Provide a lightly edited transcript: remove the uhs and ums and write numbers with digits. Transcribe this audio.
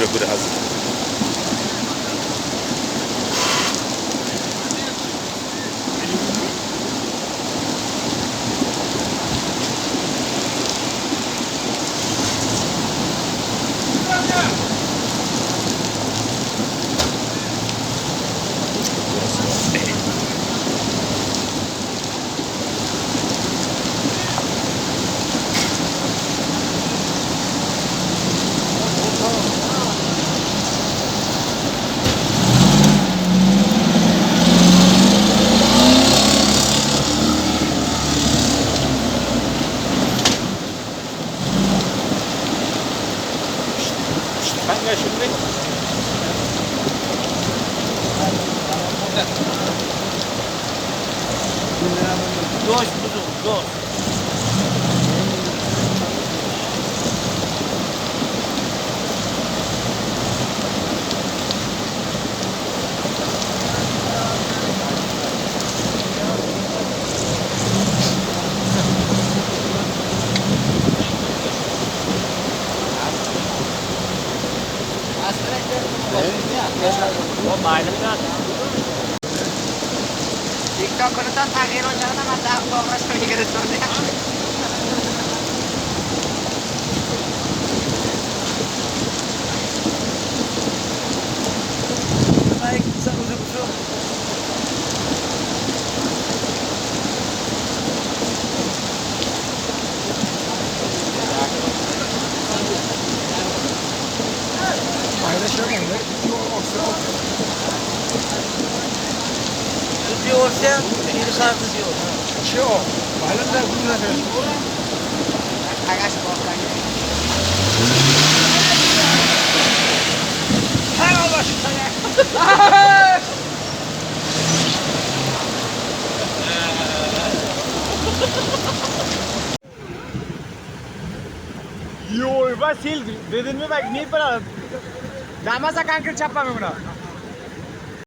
ঘুরে ঘুরে হাজির। Дождь буду, дождь. TikTok করে তো থাকে রোজা না মাথা আমরা সবাই করে চলে। Sil, dedin mi bak, niye para? Damaza kankır çapma mı buna?